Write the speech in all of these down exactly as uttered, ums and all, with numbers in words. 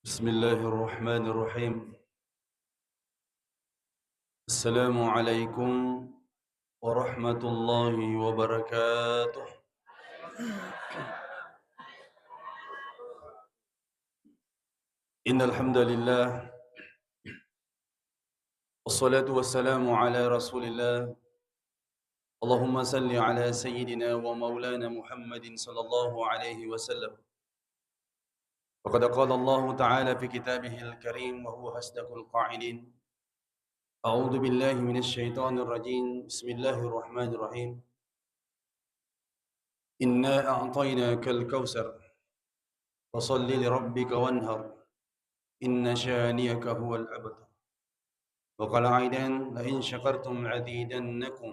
بسم الله الرحمن الرحيم. السلام عليكم ورحمة الله وبركاته. إن الحمد لله، والصلاة والسلام على رسول الله. اللهم صل على سيدنا ومولانا محمد صلى الله عليه وسلم. وقد قال الله تعالى في كتابه الكريم وهو أصدق القائلين: أعوذ بالله من الشيطان الرجيم. بسم الله الرحمن الرحيم. إنا أعطيناك الكوثر، فصل لربك وانحر، إن شانئك هو الأبتر. وقال أيضا: لئن شكرتم لأزيدنكم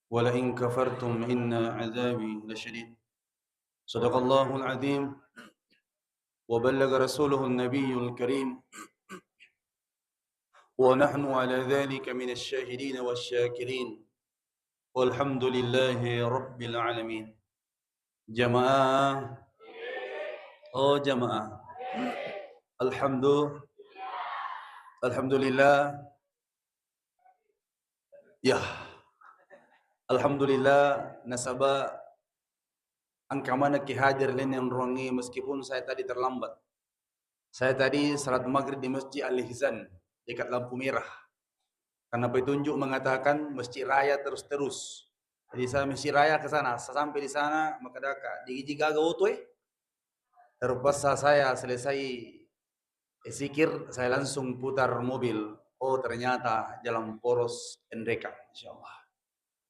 ولئن كفرتم إن عذابي لشديد. صدق الله العظيم وبلغ رسوله النبي الكريم ونحن على ذلك من الشاهدين والشاكرين والحمد لله رب العالمين. Jamaah. Oh, jamaah. Alhamdu-, Alhamdulillah. Ya. Alhamdulillah, nasaba engka manekki hadir lainna onroangnge meskipun saya tadi terlambat. Saya tadi salat maghrib di Masjid Al-Ihsan, dekat lampu merah. Karena petunjuk mengatakan masjid raya terus-terus. Jadi saya masjid raya ke sana, saya sampai di sana, maka daka, digi gaga oto e. Terpaksa saya selesai, eh, zikir, saya langsung putar mobil. Oh, ternyata jalan poros Enreka, insyaallah.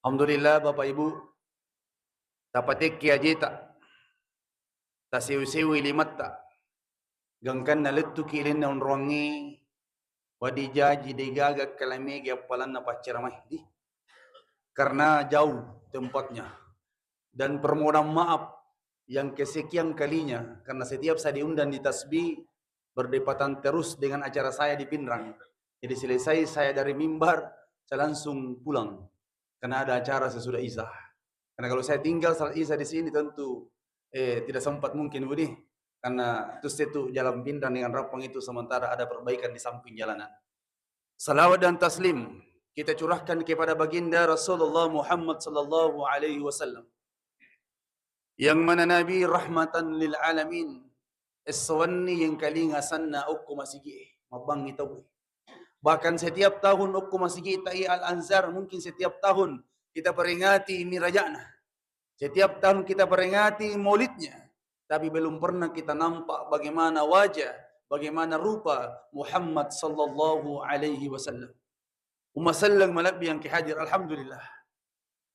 Alhamdulillah, Bapak Ibu, tapatekki ajeta, tasewi-sewi limatta, gangkanna lettuki lainna onroangnge, wadi jaji degaga kalamege appalanna pacceramae di. Karena jauh tempatnya. Dan permohonan maaf yang kesekian kalinya, karena setiap saya diundang di tasbih, berdepatan terus dengan acara saya di Pinrang. Jadi selesai saya dari mimbar, saya langsung pulang. Karena ada acara sesudah Isya. Karena kalau saya tinggal salat Isya di sini tentu, eh, tidak sempat mungkin, Budi. Karena itu situ jalan Pinrang dengan Rappang itu sementara ada perbaikan di samping jalanan. Salawat dan taslim kita curahkan kepada baginda Rasulullah Muhammad sallallahu alaihi wasallam, yang mana Nabi rahmatan lil alamin, essoanni yengkalinga sanna okko masigi'e, mabbangngi tauwe. Bahkan setiap tahun okko masigi'ta i Al-Anzar, mungkin setiap tahun kita peringati miraja'na. Setiap tahun kita peringati maulidnya, tapi belum pernah kita nampak bagaimana wajah, bagaimana rupa Muhammad sallallahu alaihi wasallam. Umma selleng malebbi yang ke hadir, alhamdulillah.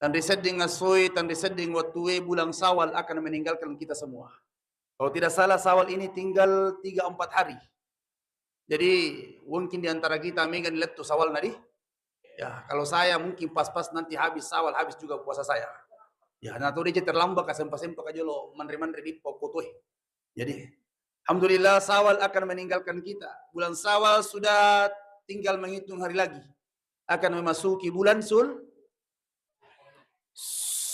Tanri sedding assoe, tanri sedding wattue, bulan Syawal akan meninggalkan kita semua. Kalau tidak salah, Syawal ini tinggal tiga empat hari. Jadi, mungkin di antara kita mega ni lettu Syawal na di. Ya, kalau saya mungkin pas-pas nanti habis Syawal, habis juga puasa saya. Ya, na to deje terlambat ka sempa-sempa ka jolo manre-manre bippa okko tue. Jadi, alhamdulillah, Syawal akan meninggalkan kita. Bulan Syawal sudah tinggal menghitung hari lagi. Akan memasuki bulan Sul-,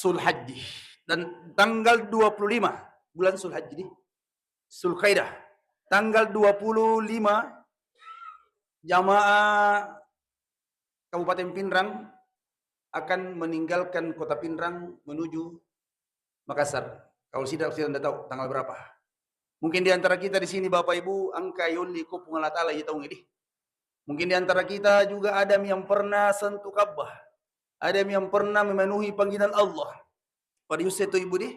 Sulhajji. Dan tanggal dua puluh lima bulan Sulhajji di. Sulkaidah. Tanggal dua puluh lima jamaah Kabupaten Pinrang akan meninggalkan kota Pinrang menuju Makassar. Kalau tidak, tidak, tidak tahu tanggal berapa. Mungkin di antara kita di sini, Bapak Ibu, engka yolli ko Puang Allah Ta'ala iya taung ini. Mungkin di antara kita juga ada yang pernah sentuh Ka'bah, ada yang pernah memenuhi panggilan Allah. Pada yussetu Ibu di,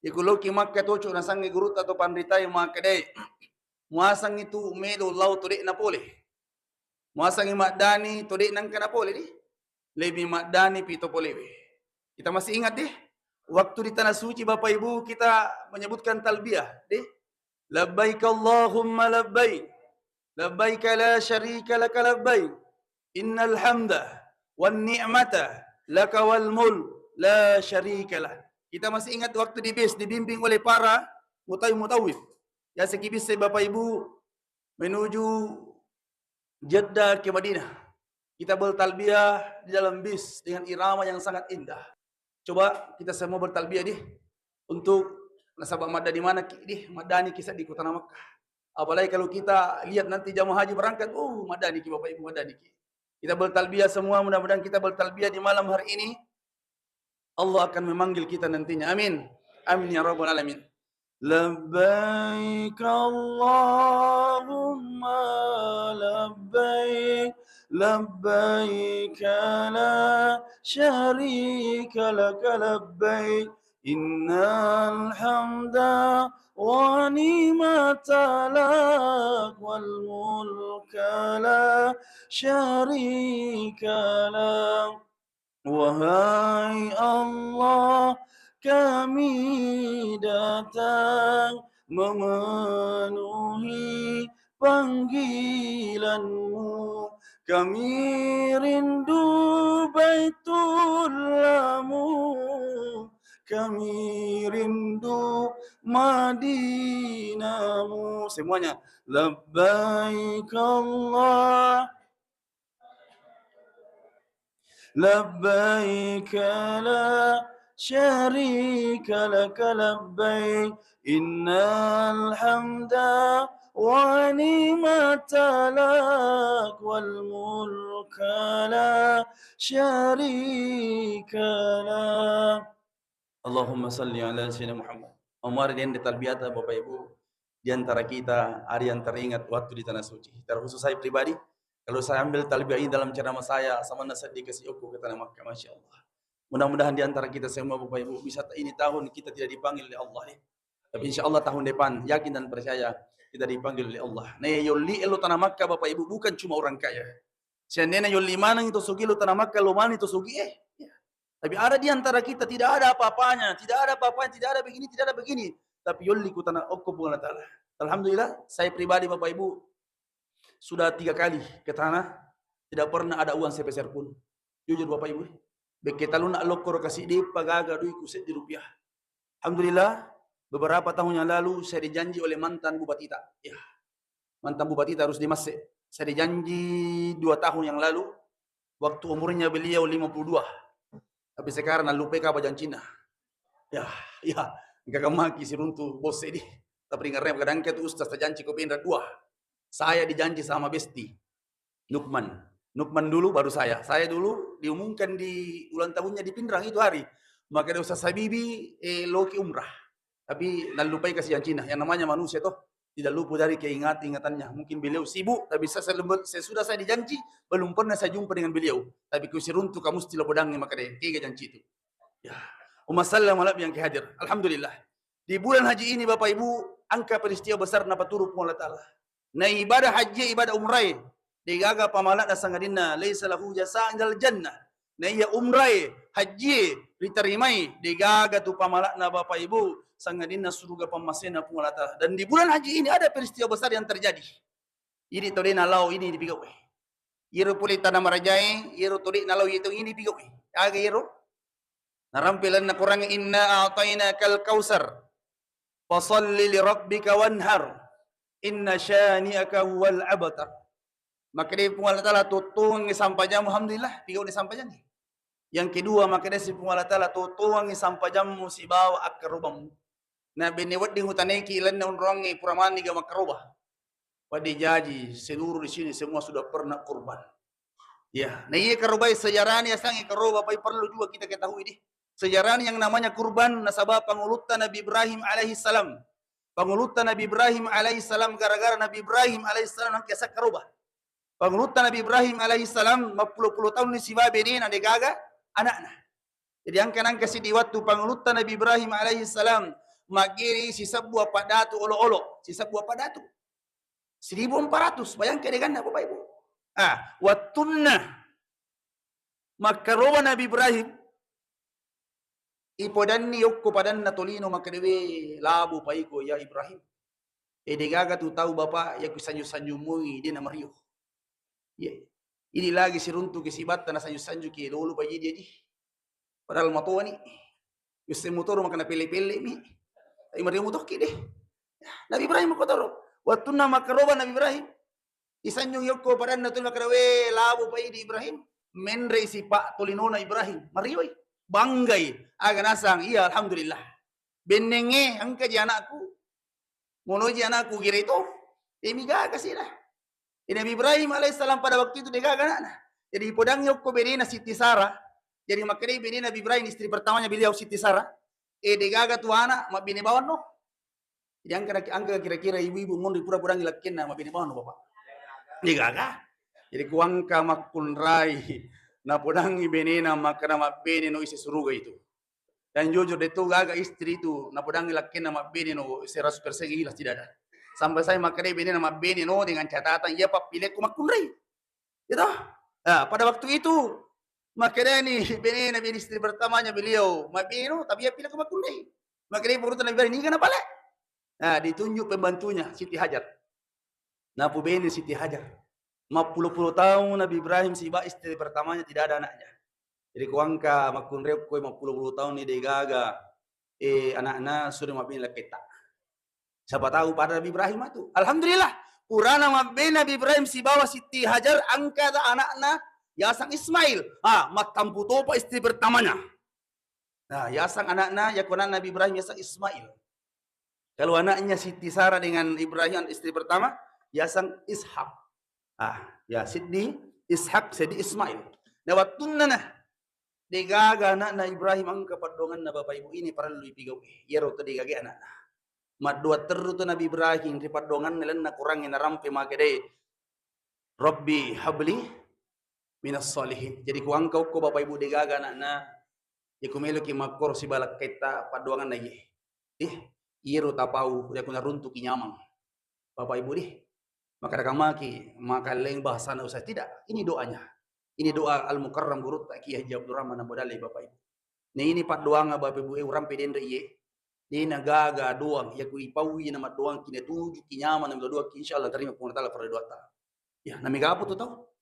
iko loki Makkah toco nasangi gurutta to panritae makkedai, muasang itu melo lao to de'na pole. Muasangi maddani to de'na engka na pole di. Lebih maddani pi to polewe. Kita masih ingat deh, waktu di tanah suci Bapak Ibu kita menyebutkan talbiyah deh. Labbaik Allahumma labbaik. Labbaik la syarika laka labbaik. Innal hamda wan ni'mata laka wal mulk la syarika lak. Kita masih ingat waktu di bis dibimbing oleh para mutawi-, mutawif. Ya, segi bis Bapak Ibu menuju Jeddah ke Madinah. Kita bertalbiyah di dalam bis dengan irama yang sangat indah. Coba kita semua bertalbiyah deh. Untuk nasaba maddani mana ki-, deh, maddani kisah di kota Makkah. Apalagi kalau kita lihat nanti jamaah haji berangkat, uh, maddaniki Bapak Ibu, maddaniki. Kita bertalbiyah semua, mudah-mudahan kita bertalbiyah di malam hari ini. Allah akan memanggil kita nantinya. Amin. Amin ya rabbal alamin. Labbaik Allahumma labbaik, labbaik la syarika laka labbaik, innal hamda wa ni'mata lak wal mulka la syarika lak. Wahai Allah, kami datang memenuhi panggilanmu. Kami rindu Baitulahmu. Kami rindu Madinahmu. Semuanya. Labbaik Allah. Labbaik la syarika laka labbaik, innal hamda wa ni'mata lak wal mulka la syarika lak. Allahumma salli ala sayyidina Muhammad. Mari dianre talbiyata, Bapak Ibu, di antara kita ada yang teringat waktu di Tanah Suci. Terkhusus saya pribadi, kalau saya ambil talbiyah ini dalam ceramah saya, samanna seddi kasi okko ke Tanah Makkah, Masya Allah. Mudah-mudahan di antara kita semua, Bapak Ibu, bisa ta-, ini tahun kita tidak dipanggil oleh Allah, ya. Tapi insya Allah tahun depan, yakin dan percaya, kita dipanggil oleh Allah. Nah, yolli elo Tanah Makkah, Bapak Ibu, bukan cuma orang kaya. Seandainya yolli maneng itu sugi lo Tanah Makkah, lo maneng itu sugi, eh. Ya. Tapi ada di antara kita tidak ada apa-apanya, tidak ada apa-apanya, tidak ada begini, tidak ada begini. Tapi yolli ku Tanah, okko Puang Allah Ta'ala. Alhamdulillah, saya pribadi Bapak Ibu sudah tiga kali ke Tanah, tidak pernah ada uang sepeser pun. Jujur Bapak Ibu, bekke talunna lokko ro kasi depa gaga dui ku seddi rupiah. Alhamdulillah, beberapa tahun yang lalu saya dijanji oleh mantan bupatita. Ya, mantan bupatita harus dimasse. Saya dijanji dua tahun yang lalu, waktu umurnya beliau lima puluh dua. Tapi sekarang nallupai kapa jancina. Ya, ya, engka maki siruntu bosse di. Tapi ringarnya kadang ke tu ustaz tajanci ko Pinrang dua. Saya dijanji sama Besti. Nukman. Nukman dulu, baru saya. Saya dulu diumumkan di ulang tahunnya di Pinrang itu hari. Maka ada Ustaz Habibi, eh, loki umrah. Tapi nallupai kasi jancina. Yang namanya manusia toh, tidak luput dari keingat-ingatannya. Mungkin beliau sibuk, tapi saya, saya lembut, sesudah saya dijanji, belum pernah saya jumpa dengan beliau. Tapi ku siruntu kamu stilo bodangi maka deh, kega janci itu. Ya. Umma sallam ala yang hadir. Alhamdulillah. Di bulan haji ini, Bapak Ibu, engka peristiwa besar napaturu Puang Allah Ta'ala. Na ibadah haji, ibadah umrai, degaga pamala'na sangadinna laisa lahu jaza'un illal jannah. Na iya umrai, haji, ritarimai, degaga tu pamala'na Bapak Ibu, sangadinna suruga pammasena Puang Allah Ta'ala. Dan di bulan haji ini ada peristiwa besar yang terjadi. Ini tau dena lao ini dipigau. Iro pole tana marajae, iro tau dena lao itu ini pigau. Aga iro? Narampe lalenna Quran, "Inna a'tainakal kautsar, fasalli li rabbika wanhar, inna syani'aka huwal abtar." Makkeda Puang Allah Ta'ala, "Tottongengngi sampajammu." Alhamdulillah, pigau ni sampajang. Yang kedua, makkeda si Puang Allah Ta'ala, "Tottongengngi sampajammu sibawa akkarobammu." Na benne wedding utanaiki lalenna onrongnge pura maniga makkaroba. Pada jaji seluruh di sini semua sudah pernah kurban. Ya, na iya karobai sejarahnya sangi karoba pai perlu juga kita ketahui deh. Sejarahnya yang namanya kurban nasaba pangulutta Nabi Ibrahim alaihissalam. Pangulutta Nabi Ibrahim alaihissalam gara-gara Nabi Ibrahim alaihissalam nangke sakkaroba. Pangulutta Nabi Ibrahim alaihissalam mappulo-pulo tahun ni siba benena degaga anakna. Jadi angka nangka sidi wattu pangulutta Nabi Ibrahim alaihissalam maggiri sisebbu apa datu olo-olo, sisebbu apa datu. Seribu empat ratus, bayangkan deganna Bapak Ibu. Ah, wattunna makkaroba Nabi Ibrahim, ipodanni yokko padanna tolino makkedawe labu paiko ya Ibrahim. E degaga tu tau Bapak ya kusanju-sanju mui dena mario. Iya. Ini lagi siruntu ke sibatta na sanju-sanju ke lolo bayi dia di. Padahal matoani. Yusse motoro makana pelle-pelle mi. Tapi mario motoki deh. Nabi Ibrahim ko toro. Wattunna makkaroba Nabi Ibrahim. Isanjung yokko padanna tu makkeda, "We, labu pai di Ibrahim." Menre si pak tolinona Ibrahim. Marioi. Banggai. Aga nasang. Iya, alhamdulillah. Bennenge, engka ji anakku. Monoji anakku kira itu. Demi gaga sih lah. Nabi Ibrahim alaihissalam pada waktu itu degaga anakna. Jadi ipodangi okko benena Siti Sarah. Jadi makkedai bene Nabi Ibrahim, istri pertamanya beliau Siti Sarah, eh, degaga tu anak mabbene bawang no. Jadi angka, angka kira-kira ibu-ibu monri pura podangi lakkenna mabbene bawang no, Bapak. Degaga. Jadi kuangka makkunrai napodangi benena makkeda mabbene no isi suruga itu. Dan jujur, de tu gaga istri itu napodangi lakkenna mabbene no seratus persen ikhlas, tidak ada. Sampai saya makkedai benena mabbene no dengan catatan iya pappilekku makkunrai. Gitu. Nah, pada waktu itu makkedani benena, bene istri pertamanya beliau, mabbene no tapi iya pilekku makkunrai. Makkedai purutta Nabi Ibrahim, niga napale? Nah, ditunjuk pembantunya Siti Hajar. Napubene Siti Hajar. Mappulo-pulo taung Nabi Ibrahim siba istri pertamanya tidak ada anaknya. Jadi kuangka makkunrai okko mappulo-pulo taung ni degaga, eh, anakna sudah mabbene lakketta. Siapa tahu pada Nabi Ibrahim itu. Alhamdulillah, purana mabbene Nabi Ibrahim sibawa Siti Hajar, angkata anakna yasang Ismail. Ah, mattampu topa istri pertamanya. Nah, yasang anakna, yako anak Nabi Ibrahim yasang Ismail. Kalau anaknya Siti Sarah dengan Ibrahim istri pertama, yasang Ishak. Ah, ya, seddi Ishak, seddi Ismail. Nah, wattunna nah, degaga anakna Ibrahim angka paddoanganna, Bapak Ibu, ini parellu ipigau. Iyaro tu degaga anakna. Maddoa terru tu Nabi Ibrahim ri paddoanganna lalenna Qurangnge narampe makkedai, "Rabbi habli minas salihin." Jadi kuangka okko Bapak Ibu degaga anakna, ya ku meloki makkoro siba lakketta paddoanganna iye. Ih, iyaro tapau ya ku naruntuki nyameng. Bapak Ibu dih, maka maki makalleng bahasana usah tidak. Ini doanya. Ini doa Al-Mukarram gurutta Kiai Haji Abdurrahman Ambo Dalle, Bapak Ibu. Nah, ini paddoangnga Bapak Ibu, eh, urampe denre iye. Dena gaga doang, ya ku ipaui na maddoangki na tujuki nyameng na doangki, insyaallah tarima Puang Allah Taala pada doata. Ya, nami gapu tu tau.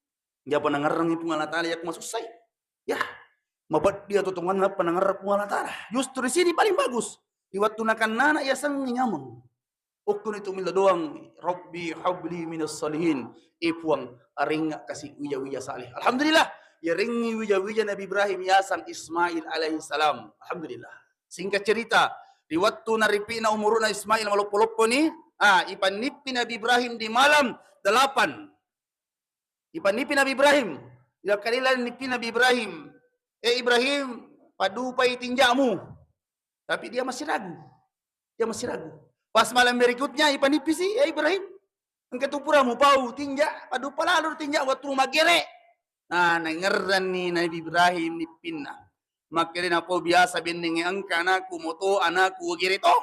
Japa nangerrangi Puang Allah Taala yakku masussai. Ya, mapeddi atotonganna apa nangerrang Puang Allah Taala. Justru di sini paling bagus. Di wattu nakannana yasengngi nyameng. Okkoni tu milla doang, "Rabbi habli minas salihin." Eh Puang, arengnga kasi wija-wija saleh. Alhamdulillah, yarengngi wija-wija Nabi Ibrahim yaseng Ismail alaihi salam. Alhamdulillah. Singkat cerita, di wattu naripi'na umuruna Ismail maloppo-lopponi, ah, ipannippi Nabi Ibrahim di malam delapan. Ipannippi Nabi Ibrahim. Iyakkalilani nippi Nabi Ibrahim, "Eh Ibrahim, padupai tinja'mu." Tapi dia masih ragu. Dia masih ragu. Pas malam berikutnya, ipanippisi, "Eh Ibrahim, engka tu pura mupau tinja, padupa lalo tinja wattu maggere." Nah, nangerranni Nabi Ibrahim nippinna. Makkeda napau biasa bennengnge engka anakku moto, anakku gere to.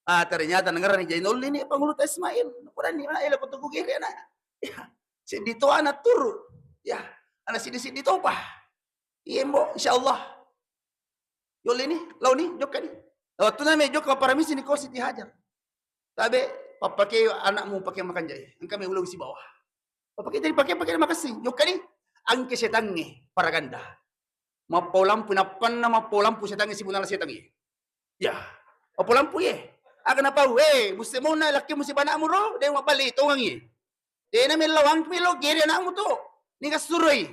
Ah, ternyata nangerranni, jadi nollini panguluta Ismail. Napodanni, "Ma, elo ko tu gere anak." Ya, seddi to anak turu. Ya, anak seddi-seddi topa. Iya, Mbo, insyaallah. Yollini, laoni, jokkani. Wattunna me jokka paramisi ni ko Siti Hajar. Tabe, pappake anakmu pake makanjai. Engka me ulung sibawa. Pappake jadi pake, pake makessing. Jokkani, angke setangnge paraganda. Mappau lampu, nappanna mappau lampu setangnge, sibunala setangnge. Ya, mappau lampu ye. Aga napau, eh, musse mona lakke musse banakmu ro, de mabballe tongangi. Dena mellawang melo gere anakmu tu. Niga suroi.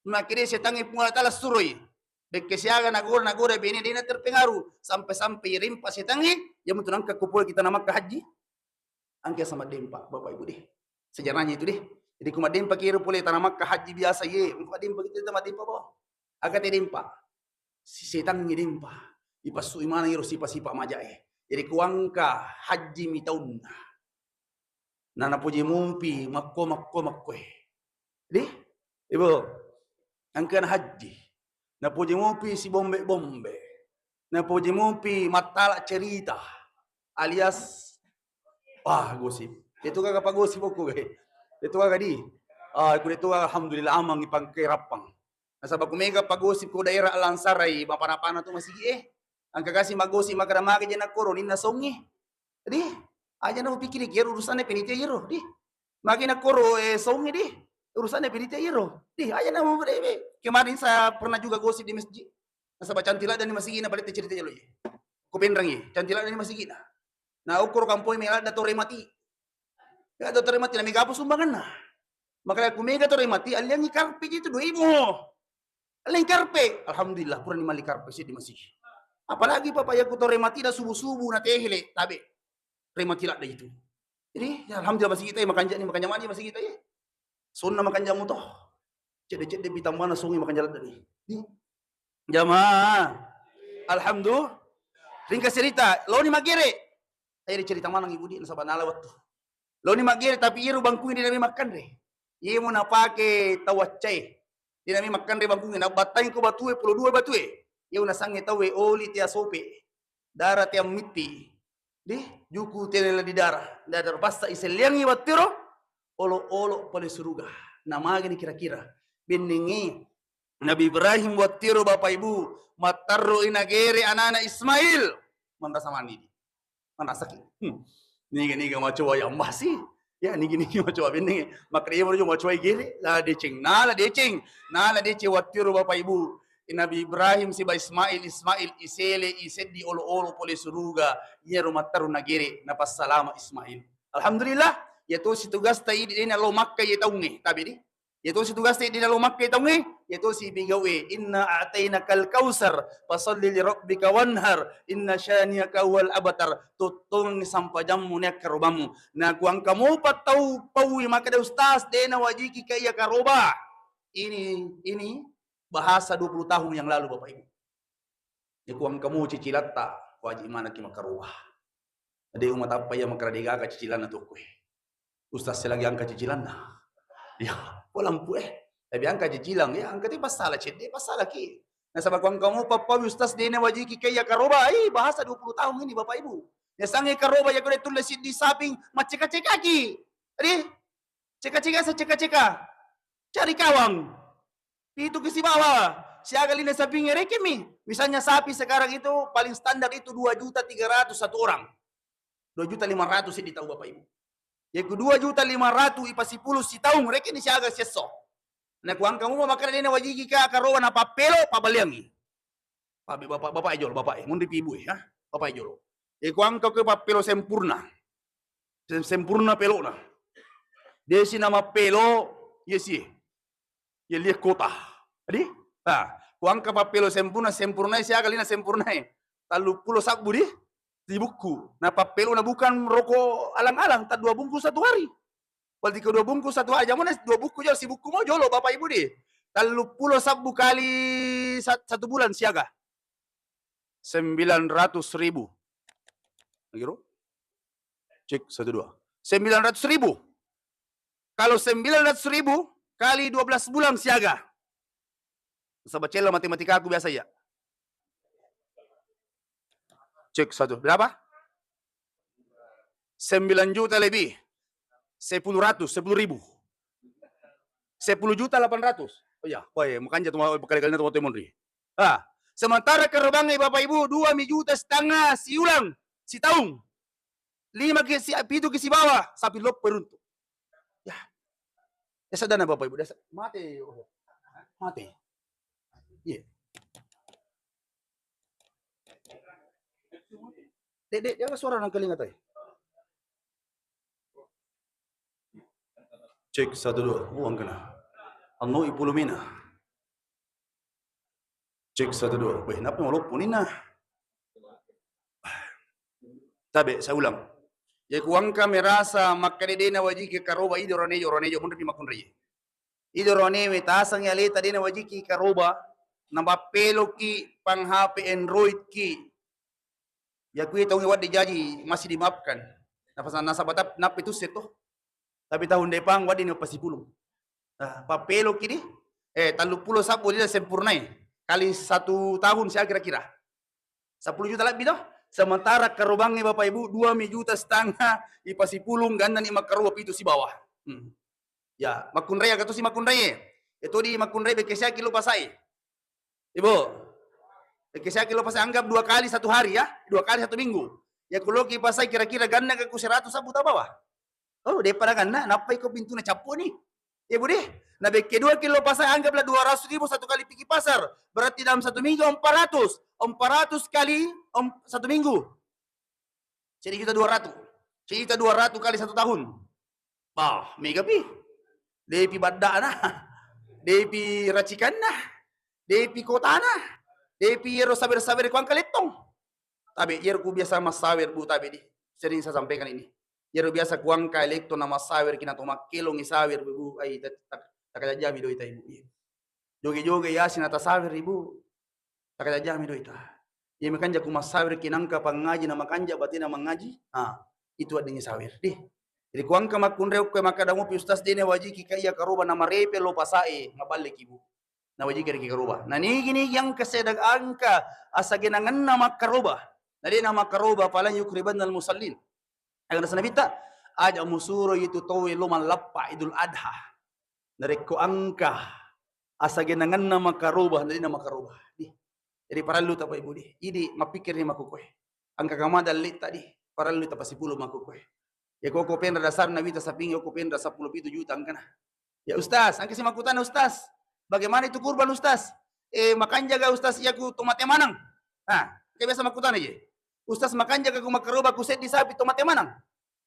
Makkeda setangnge Puang Allah Taala suroi. Bekke siaga nagoda, nagoda bene dena terpengaruh. Sampai-sampai rimpa setangnge, ya mutu nangka kupul kita na Makkah haji. Angke sama dempa, Bapak Ibu deh. Sejarahnya itu deh. Jadi ku maddempa kiro pole tana Makkah haji biasa ye. Ku maddempa kita, kita maddempa bawang. Aga te dempa. Si setangnge dempa. Ipassui maneng iro sipa-sipa majae. Jadi kuangka haji mi taunna. Na napoji mupi makko, makko, makko. Dih, Ibu, engkana haji. Napoji mupi si bombe-bombe. Napoji mupi mattala cerita. Alias, wah, gosip. Itu kagak apa gosip aku, eh. Itu kagak di. Ah, aku itu alhamdulillah amang ipangke rappang. Nasaba ku mega pagosip ko daerah Lansarai, mapana-pana tu masigi, eh. Angka kasi magosip maka damage jena koro ninna songi. Di, aja na upikiri kiro urusanna penitia iro, di. Magi na koro, eh, songi, di. Urusanna penitia iro. Di, aja na mu-, eh, eh. Kemarin saya pernah juga gosip di masjid. Nasaba cantik ladda ni masigi na balette cerita jalo, eh. Ko penrangi, cantik ladda ni masigi na. Na ukkur kampoi me ladda tore mati. Ya, tore mati na mega apa sumbanganna. Maka ku mega tore mati, aliangi karpe itu dua ribu. Aliangi karpe. Alhamdulillah, pura ni mali karpe sih di masigi. Apalagi papa ya ku tore mati da subuh-subuh na tehele, tabe. Tore mati ladda itu. Jadi, ya, alhamdulillah, masigi tae makanja ni, makanja mani masigi tae. Sunna makanja muto. Cedde-cedde pitambana sungi makanja ladde ni. Di. Jamaah. Alhamdulillah. Ringkas cerita, loni magere. Ayo cerita maneng ibu di, nasaba nala wettu. Loni magere, tapi iyaro bangkungnge de nawi makkanre. Iyemo napake tau accae. De nawi makkanre bangkungnge, nabattangi ko batue, pulo dua batue. Iyemo nasangnge tauwe oli tea sope. Dara tea mitti. Di, juku tene la di dara. Dara passa iselliangi wattiro, olo-olo pole suruga. Namagani kira-kira. Bennengi Nabi Ibrahim wattiro Bapak Ibu, mattarro inagere anana Ismail. Manrasa mani di. Manrasaki. Hmm. Niga-niga macoa ya masi. Ya, niga-niga macoa bennengi. Makre iya baru macoa gere. La deceng, nala deceng. Nala deceng wattiro Bapak Ibu. Nabi Ibrahim siba Ismail, Ismail isele, iseddi olo-olo pole suruga. Iyaro mattarro nagere, napassalama Ismail. Alhamdulillah, iya tosi tugasta idi dena lo Makka iya taungnge, tabe di. Iya tosi tugasta idi dena lo Makka iya taungnge, iya tosi pigau'e, "Inna a'tainakal kautsar, fasalli li rabbika wanhar, inna syani'aka huwal abtar." Tottongengngi sampajammu neakkarobammu. Na kuangka mopa tau paui makkeda, "Ustaz, dena wajiki ka iya karoba." Ini, ini bahasa dua puluh tahun yang lalu, Bapak Ibu. Iya kuangka mo cicilatta, wajib manekki makkaroba. De umatappa iya makkeda de gaga cicilanna tokkoe. Ustaz, selagi angka cicilanna. Ya, ko lampu eh. Tapi angka cicilang, ya angka te passala cedde, passalaki. Nasaba kuangka mo pappawi Ustaz, dena wajiki ka iya karoba. Ih, bahasa dua puluh tahun ini Bapak Ibu. Yasangnge karoba ya kode tulle siddi saping, macceka-cekaki. Ri, ceka-ceka, seceka-ceka. Cari kawang. Pitu ki sibawa. Siaga lina sapingnge rekemi. Misalnya sapi sekarang itu paling standar itu dua juta tiga ratus satu orang. Dua juta lima ratus di tau Bapak Ibu. Yaku dua juta lima ratus ipasipulung sitaung, rekeni siaga siesso. Na kuangka mupa makkeda dena wajiki ka karoba na pappelo, pabaliangi. Pabe bapak, bapak jolo, bapak, munri pi ibu, ha? Bapak jolo. E kuangka ke pappelo sempurna. Sem-, sempurna pelona. Desi na mappelo, yesi. Iya lia kota. Adi? Ha, kuangka pappelo sempurna, sempurnae siaga lina sempurnae. Talluppulo sabbu di, di bukku. Na pappelona bukan roko alang-alang, ta dua bungkus satu hari. Berarti ke dua bungkus satu hari, jamana dua bukku jolo, si bukku mo jolo, Bapak Ibu di. Talluppulo sabbu kali sa-, satu bulan siaga. Sembilan ratus ribu. Lagi, Ru? Cek, satu, dua. Sembilan ratus ribu. Kalau sembilan ratus ribu kali dua belas bulan siaga. Saba cella matematikaku biasa ya. Cek satu. Berapa? Sembilan juta lebih. Sepuluh ratus, sepuluh ribu. Sepuluh juta delapan ratus. Oh ya, wah, makanja tu, kali-kali tu, tu, monri. Ah, sementara karobangnge Bapak Ibu, dua mi juta setengah siulang, sitaung. Lima ki si, pitu ki sibawa, sapi loppo runtu. Ya. Ya sadana Bapak Ibu, desa. Mate, oh. Mate. Iya. Dek, dek, dia suara nang kelinga tadi. Cek satu dua, uang kena. Anu ipulumina. Cek satu dua. Weh, napa maloppo nina? Tabe, saya ulang. Jadi kuangka merasa makkeda dena wajiki karoba ido ranejo, ranejo munri makkunrai. Ido ranewe tasang aleta dena wajiki karoba, na mappeloki pang H P Android ki. Ya kui taungnge wadde jaji masih dimaafkan. Nafasa nasaba tap-, nappi tusse to. Tapi tahun depan wadde ni pasipulung. Nah, pappeloki di, eh, talluppulo sabbu lila sempurnai. Kali satu tahun saya kira-kira. Sepuluh juta lebih toh. Sementara karobangnge Bapak Ibu, dua mi juta setengah, ipasipulung, ganna ni makkaroba pitu sibawa. Hmm. Ya, makkunrai aga tosi makkunrai. Itu di makkunrai bekkesiaki lo pasai. Ibu, bekkesiaki lo pasai, anggap dua kali satu hari ya, dua kali satu minggu. Ya kuloki pasai kira-kira ganna ke ku seratus sabu ta bawa. Oh, depa na ganna, nappa iko pintuna cappu ni. Ibu deh, na bekke dua kilo pasai, anggaplah dua ratus ribu satu kali piki pasar. Berarti dalam satu minggu empat ratus. Empat ratus kali em-, satu minggu. Sejuta dua ratus. Sejuta dua ratus kali satu tahun. Bah, mega pi. Depi baddana. Depi racikanna. Depi kotana. Depi ero sawer-sawer kuang kalettong. Tabe, ero ku biasa massawer, Bu, tabe di. Sering saya sampaikan ini. Iyaro biasa kuangka elekto na massawir ki na to makkelong i sawir, Bu, ai, ta-, ta-, takajajami doita, Ibu. Iya. Joge-joge yasi na tasawir, Ibu. Takajajami doita. Iya makanja ku massawir ki nangka pangaji na makanja batena mangaji. Ha, itu weddingngi sawir. Di. Jadi kuangka makkunrai okko makkada mupi ustaz de na wajiki ka iya karoba na marepe lo pasae, maballe ki, Bu. Na wajiki riki karoba. Na nigi-nigi angka sedang angka asagenangenna makkaroba. Na de na makkaroba, falan yukribannal musallin. Aga naseng Nabitta, aja musuro itu tau lo mallappa Idul Adha. Narekko angka asagenangenna makaroba, na de na makaroba. Di. Jadi parellu tapa, Ibu, di. Idi mappikir ni makkukue. Angka kama dalle'ta, di. Parellu tapa sipulung makkukue. Ya koko penra dasar Nabitta saping, koko penra seppulo pitu juta angkana. Ya Ustaz, angka si makkutana Ustaz. Bagaimana itu kurban Ustaz? Eh, makanjaga Ustaz, iya ku to mate maneng. Nah, ke biasa makkutana je. Ustaz, makanjaga ku makaroba ku seddi sapi to mate maneng.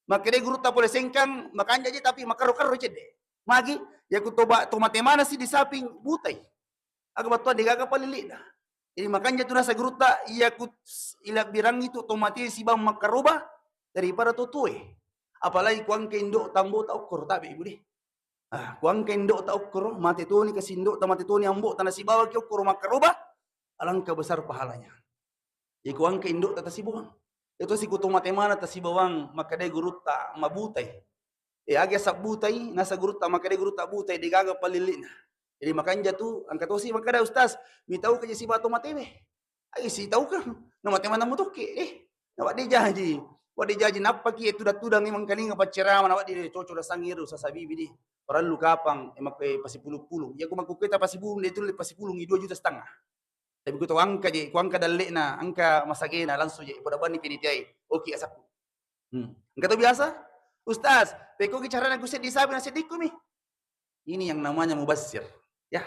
Makkeda gurutta pole Sengkang, makanja je tapi makarro-karro cedde. Magi, ya ku toba to mate maneng si di saping butai. Aga battua de gaga palili'na. Jadi makanja tu nasa gurutta, iya ku s-, ilabbirangi tu to mate sibang makkaroba daripada to tue. Apalagi kuangka indo tambo ta okkoro tabe, Ibu, de. Ah, kuangka indo ta okkoro, mate toni kasi indo ta, mate toni ambo ta, nasibawa ki okkoro makkaroba, alangkah besar pahalanya. Iko angka indo ta tasibawang. Itu si kuto mate mana tasibawang, makkeda gurutta mabutai. E, age sabbutai, nasa gurutta makkeda gurutta butai, de gaga palili'na. Jadi makanja tu, angka tosi makkeda, "Ustaz, mitau ka je sibawa to matewe?" Ai sitau ka, na mate mana mutokke, eh. Na wadde jaji, wadde jaji nappaki e tudang-tudang e mangkalinga paccerama, na wadde coco dasangi ero sasabibi di. Parellu kapang, e, makke pasipulung-pulung. Iya ku makkukue ta pasipulung, de tulle pasipulung i dua juta setengah. Tapi ku tau angka je, ku angka dalle'na, angka masagena, langsung je, poda banni penitiai, oki asakku. Hmm. Engka to biasa, "Ustaz, pekkogi carana ku seddi sapi na seddikku mi?" Ini yang namanya mubassir. Ya,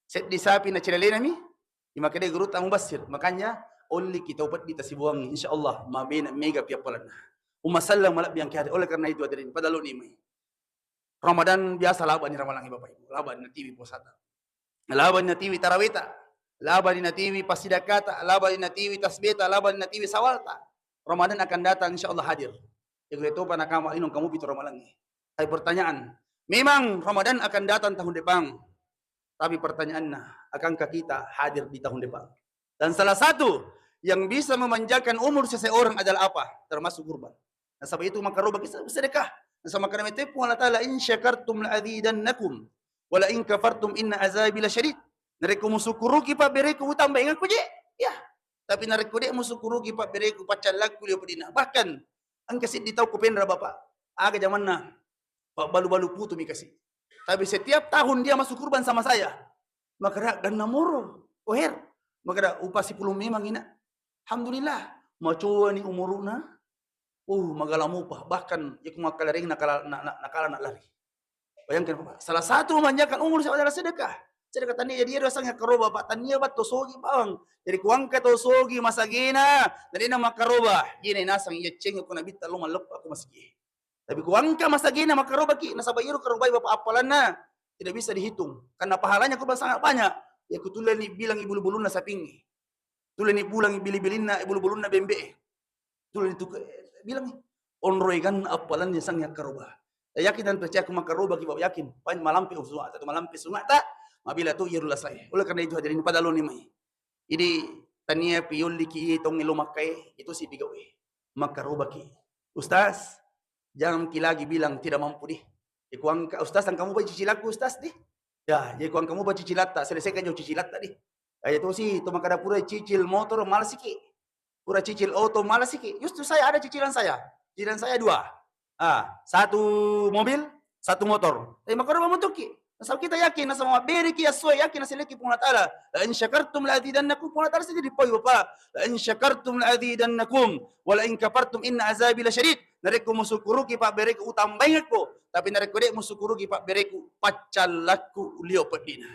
seddi sapi na cilalena mi, imakede gurutta mubassir. Makanya, olli kita peddi tasibuangi, insya Allah, mabena mega piappalanna. Umma sallang malabbi yang kehati. Oleh karena itu hadirin, pada lo ni mai. Ramadan biasa labani ramalangnge Bapak Ibu, labani natiwi puasata, labani natiwi taraweta, labani natiwi pasidakata, labani natiwi tasbeta, labani natiwi sawalta. Ramadan akan datang insya Allah hadir. Iko topa nakama linong kamu pitu ramalangnge. Tapi pertanyaan, memang Ramadan akan datang tahun depan. Tapi pertanyaannya, akankah kita hadir di tahun depan? Dan salah satu yang bisa memanjangkan umur seseorang adalah apa? Termasuk kurban. Nasaba itu makaroba ki sedekah. Nasaba makkeda meto Puang Allah Ta'ala, "In syakartum la azidannakum, wa la in kafartum inna azabi lasyadid." Narekko musukuruki pabbereku, utambaengekko je. Ya. Tapi narekko de musukuruki pabbereku, paccallakku lio pedina. Bahkan engka siddi tau ku penra Bapak. Aga jamanna pabbalu-balu putu mi kasi. Tapi setiap tahun dia masuk kurban sama saya. Makkeda, "Ganna moro, Oher?" Makkeda, "Upa sipulung memang ina." Alhamdulillah, macoani umuruna. Uh, magala mupa. Bahkan, yaku makkalareng nakala, na, na, nakala na lari. Bayangkan, Bapak. Salah satu memanjangkan umur adalah sedekah. Sedekah tania jadi ero sang karoba, Pak, tania batto sogi bawang. Jadi kuangka to sogi masagena, tania na makaroba. Jina nasang iya ceng ko nabitta lo malleppa ko masigi. Tapi kuangka masagena makarobaki, nasaba iyaro karobai Bapak appalanna tidak bisa dihitung. Karena pahalanya kurban sangat banyak. Ya kutuleni bilang ibulu-bulunna sapingi. Tuleni bulang bili-bilinna, ibulu-bulunna bembe. Tuleni tu bilang onroi kan appalannya sang yakkaroba. Yakin dan percaya ku makarobaki Bapak yakin. Paling malampe sungatta, malampe sungatta, mabila tu iyaro lasai. Oleh karena itu hadirin pada lo ni mai. Jadi tania pi yolliki iye tongnge lo makkae, itu si pigawe. Makkarobaki. Ustaz, jangan ki lagi bilang tidak mampu di. Iko angka, Ustaz, angka mupa cicilakku, Ustaz, di. Ya, jadi ko angka mupa cicilatta, selesaikan jo cicilatta di. Aja tosi, to makkada pura cicil motor malasiki. Pura cicil oto malasiki. Justru saya ada cicilan saya. Cicilan saya dua. Ah, satu mobil, satu motor. Tapi makkoro mamutukki. Nasaba kita yakin, nasaba mabbereki assoe yakin naseleki Puang Allah Ta'ala. "La in syakartum la azidannakum." Puang Allah Ta'ala sendiri pau Bapak. "La in syakartum la azidannakum. Wa la in kafartum inna azabi lasyadid." Narekko musukuruki pabbereku utambaingekko. Tapi narekko de musukuruki pabbereku paccallakku lio peddina.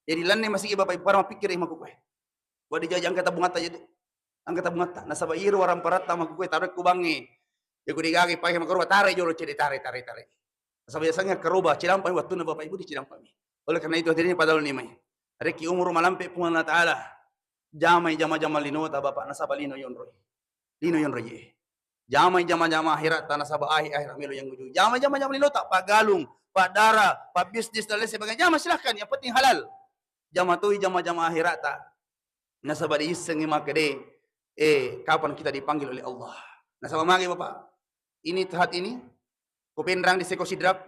Jadi lanne masigi Bapak Ibu para mapikkiri makkukue. Wadde jaji angka tabungatta je tu. Angka tabungatta. Nasaba iyaro waramparatta makkukue taroi ku bangnge. Ya ku degaga pake makarobba tare jolo cede tare, tare, tare. Nasaba yasengnge karoba cilampa wattunna Bapak Ibu dicilampami. Oleh karena itu hadirin pada lo ni mai. Rekki umur malampe Puang Allah Ta'ala. Jamai jama-jama linota Bapak nasaba lino yonroi. Lino yonroi. Jamai jama-jama akhiratta nasaba ahi-, akhirat melo yang uju. Jamai jama-jama lilota, paggalung, paddara, pabbisnis dan lain sebagainya. Jama silahkan, yang penting halal. Jama toi jama-jama akhiratta. Nasaba diissengngi makkeda, eh, kapan kita dipanggil oleh Allah. Nasaba magi Bapak, ini saat ini, ku Pinrang di Seko Sidrap,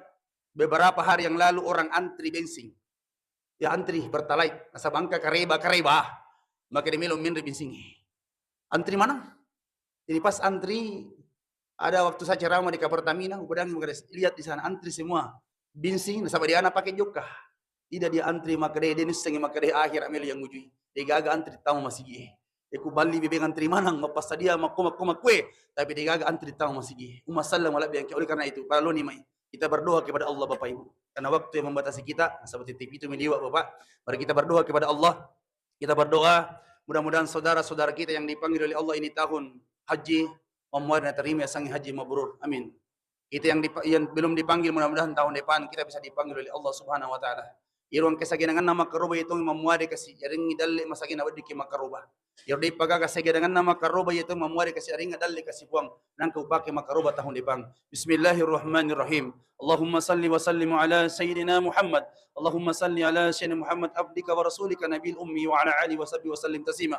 beberapa hari yang lalu orang antri bensin. Ya antri Pertalite, nasaba engka kareba-kareba, makkeda melo menre bensingnge. Antri maneng. Jadi pas antri, ada waktu saya ceramah di Pertamina, upedangi makkeda, lihat di sana antri semua. Bensin, nasaba dia anak pakai jokka. Tidak dia antri makkeda, dia nissengi makkeda akhirat melo yang ujui. Degaga antri tama masigi. Iku balli bebeng antri maneng, mappassadia makko-makko makkue, tapi degaga antri tama masigi. Umma sallam wala biangke. Oleh karena itu, paraloni mai. Kita berdoa kepada Allah, Bapak Ibu. Karena waktu yang membatasi kita, nasaba titik itu meliwat, Bapak. Mari kita berdoa kepada Allah. Kita berdoa, mudah-mudahan saudara-saudara kita yang dipanggil oleh Allah ini tahun haji, mammuare naterima yasengnge haji mabrur. Amin. Kita yang dipa-, yang belum dipanggil, mudah-mudahan tahun depan kita bisa dipanggil oleh Allah Subhanahu wa Ta'ala. Iro engka sagenanganna makkaroba iyatongi mammuare kasi, yarengngi dalle masagena weddikki makkaroba. Iro de'pa gaga sagenanganna makkaroba iyatongi mammuare kasi, yarengngi dalle kasi Puang, nangka upake makkaroba tahun depan. Bismillahirrahmanirrahim. Allahumma salli wa sallim ala sayyidina Muhammad. Allahumma salli ala sayyidina Muhammad abdika wa rasulika nabil ummi wa ala alihi wa sahbihi wa sallim taslima.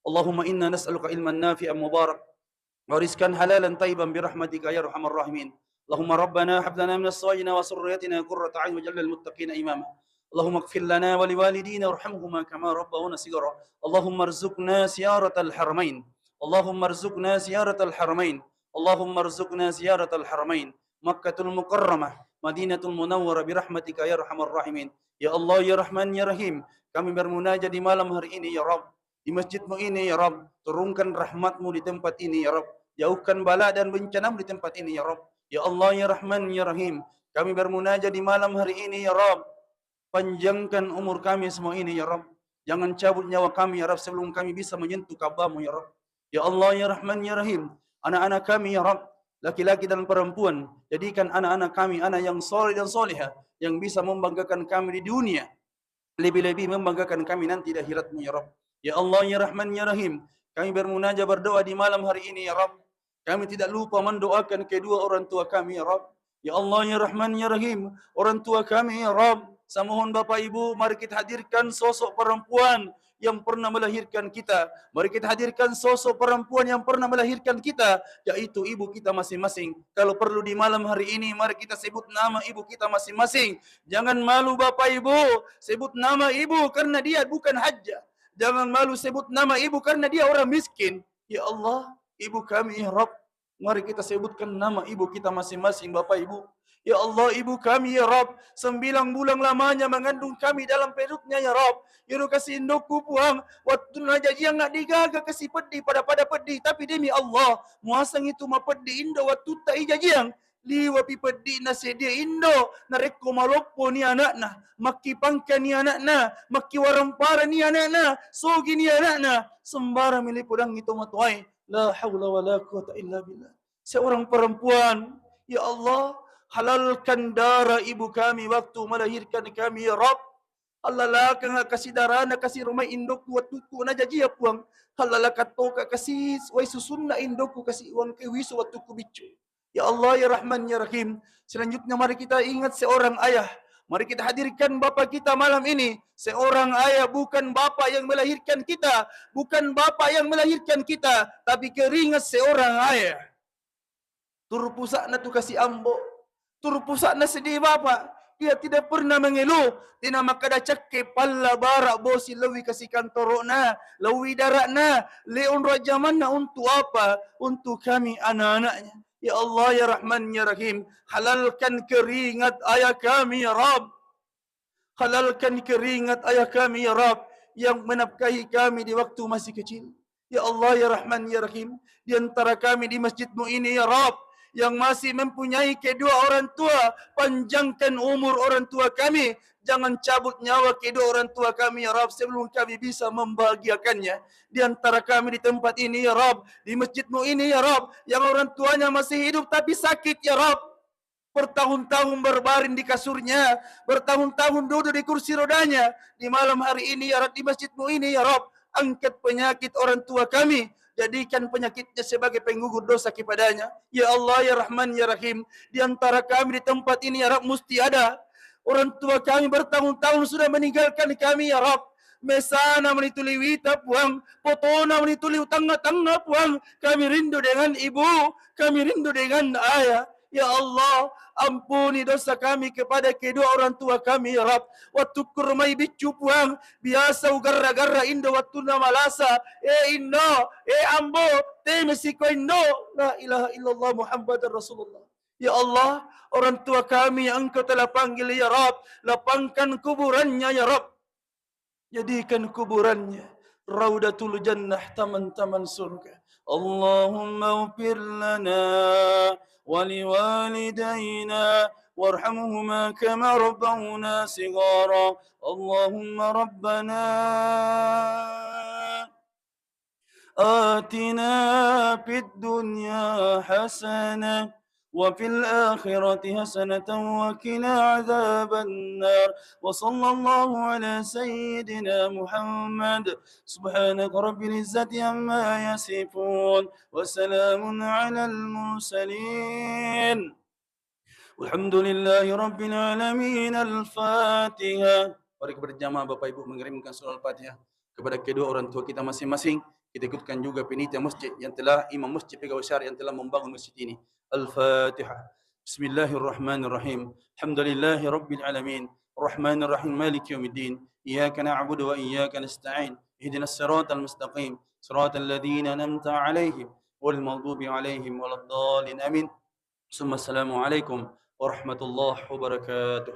Allahumma inna nas'aluka ilman nafi'an mubarak ورزقا حلالا طيبا برحمتك يا أرحم الراحمين. اللهم ربنا هب لنا من أزواجنا وذرياتنا قرة أعين واجعلنا للمتقين إماما. اللهم اغفر لنا ولوالدينا وارحمهما كما ربونا صغارا. اللهم ارزقنا زيارة الحرمين. اللهم ارزقنا زيارة الحرمين. اللهم ارزقنا زيارة الحرمين مكة المكرمة مدينة المنورة برحمتك يا أرحم الراحمين. Ya Allah, ya Rahman, ya Rahim, kami bermunajat di malam hari ini, ya Rabb. Di masjidmu ini, ya Rabb, turunkan rahmatmu di tempat ini, ya Rabb. Jauhkan bala dan bencanamu di tempat ini, ya Rabb. Ya Allah, ya Rahman, ya Rahim, kami bermunajat di malam hari ini, ya Rabb. Panjangkan umur kami semua ini, ya Rabb. Jangan cabut nyawa kami, ya Rabb, sebelum kami bisa menyentuh Ka'bahmu, ya Rabb. Ya Allah, ya Rahman, ya Rahim, anak-anak kami, ya Rabb, laki-laki dan perempuan, jadikan anak-anak kami anak yang soleh dan soleha, yang bisa membanggakan kami di dunia. Lebih-lebih membanggakan kami nanti di akhiratmu, ya Rabb. Ya Allah, ya Rahman, ya Rahim, kami bermunajat berdoa di malam hari ini, ya Rabb. Kami tidak lupa mendoakan kedua orang tua kami, ya Rabb. Ya Allah, ya Rahman, ya Rahim, orang tua kami, ya Rabb. Saya mohon Bapak Ibu, mari kita hadirkan sosok perempuan yang pernah melahirkan kita. Mari kita hadirkan sosok perempuan yang pernah melahirkan kita, yaitu ibu kita masing-masing. Kalau perlu di malam hari ini, mari kita sebut nama ibu kita masing-masing. Jangan malu Bapak Ibu, sebut nama ibu karena dia bukan hajjah. Jangan malu sebut nama ibu karena dia orang miskin. Ya Allah, ibu kami, ya Rabb. Mari kita sebutkan nama ibu kita masing-masing, Bapak Ibu. Ya Allah, ibu kami, ya Rabb, sembilan bulan lamanya mengandung kami dalam perutnya, ya Rabb. Iro kasi indokku, Puang, wattunna jajiang na degaga kasi peddi, pada-pada peddi, tapi demi Allah, muaseng itu mapeddi indo wattutta ijajiang. Liwepi peddi'na seddie indo, narekko malopponi ana'na, makkipangkani ana'na, makkiwarang parani ana'na, sogini ana'na, sembarang mili podangngi tomatoae. La haula wala quwata illa billah. Seorang perempuan, ya Allah, halalkan darah ibu kami waktu melahirkan kami, ya Rabb. Allalakanga kasi darana, kasi rumai indokku wattukku najajia, Puang. Allalakattoka kasi wai susunna indokku kasi uangke wisu wattukku biccu. Ya Allah, ya Rahman, ya Rahim. Selanjutnya mari kita ingat seorang ayah. Mari kita hadirkan bapak kita malam ini. Seorang ayah, bukan bapak yang melahirkan kita, bukan bapak yang melahirkan kita, tapi keringat seorang ayah. Turpusa'na tu kasi ambo, turpusa'na seddi bapa. Dia tidak pernah mengeluh, dena makkeda cakke palla bara bosi lewwi kasi kantoro'na, lewwi dara'na, le onro jamanna untuk apa? Untuk kami anak-anaknya. Ya Allah, ya Rahman, ya Rahim, halalkan keringat ayah kami, ya Rabb. Halalkan keringat ayah kami, ya Rabb, yang menafkahi kami di waktu masih kecil. Ya Allah, ya Rahman, ya Rahim, di antara kami di masjidmu ini, ya Rabb, yang masih mempunyai kedua orang tua, panjangkan umur orang tua kami. Jangan cabut nyawa kedua orang tua kami, ya Rabb, sebelum kami bisa membahagiakannya. Di antara kami di tempat ini, ya Rabb, di masjidmu ini, ya Rabb, yang orang tuanya masih hidup tapi sakit, ya Rabb, bertahun-tahun berbaring di kasurnya, bertahun-tahun duduk di kursi rodanya. Di malam hari ini, ya Rabb, di masjidmu ini, ya Rabb, angkat penyakit orang tua kami, Jadikan penyakitnya sebagai penggugur dosa kepadanya. Ya Allah, ya Rahman, ya Rahim, di antara kami di tempat ini, ya Rabb, mesti ada orang tua kami bertahun-tahun sudah meninggalkan kami, ya Rabb. Mesana meni tuli wita, Puang. Potona meni tuli tengnga-tengnga, Puang. Kami rindu dengan ibu, kami rindu dengan ayah. Ya Allah, ampuni dosa kami kepada kedua orang tua kami, ya Rabb. Wattukku rumai biccu, Puang, biasa ugarra-garra indo wattunna malasa. Eh, indo, eh, ambo, temesiko indo. La ilaha illallah Muhammadar Rasulullah. Ya Allah, orang tua kami yang Engkau telah panggil, ya Rabb, lapangkan kuburannya, ya Rabb. Jadikan kuburannya raudatul jannah, taman-taman surga. Allahumma ighfir lana wa liwalidayna warhamhuma kama rabbawna sighara. Allahumma rabbana آتنا في الدنيا حسنة وفي الآخرة حسنة وقنا عذاب النار. وصلى الله على سيدنا محمد. سبحانك رب العزة عما يصفون. وسلام على المرسلين. Walhamdulillahi rabbil alamin. Al-Fatihah. Mari kita berjamaah, Bapak Ibu, mengirimkan surah Al-Fatihah kepada kedua orang tua kita masing-masing. Kita ikutkan juga panitia masjid yang telah, imam masjid, pegawai syariah yang telah membangun masjid ini. Al-Fatihah. Bismillahirrahmanirrahim. Alhamdulillahi rabbil alamin. Rahmanirrahim. Maliki yaumiddin. Iyyaka na'budu wa iyyaka nasta'in. Ihdinas siratal mustaqim. Siratal ladzina an'amta 'alaihim ghairil maghdubi 'alaihim waladdallin. Amin. Summa assalamu alaikum warahmatullahi wabarakatuh.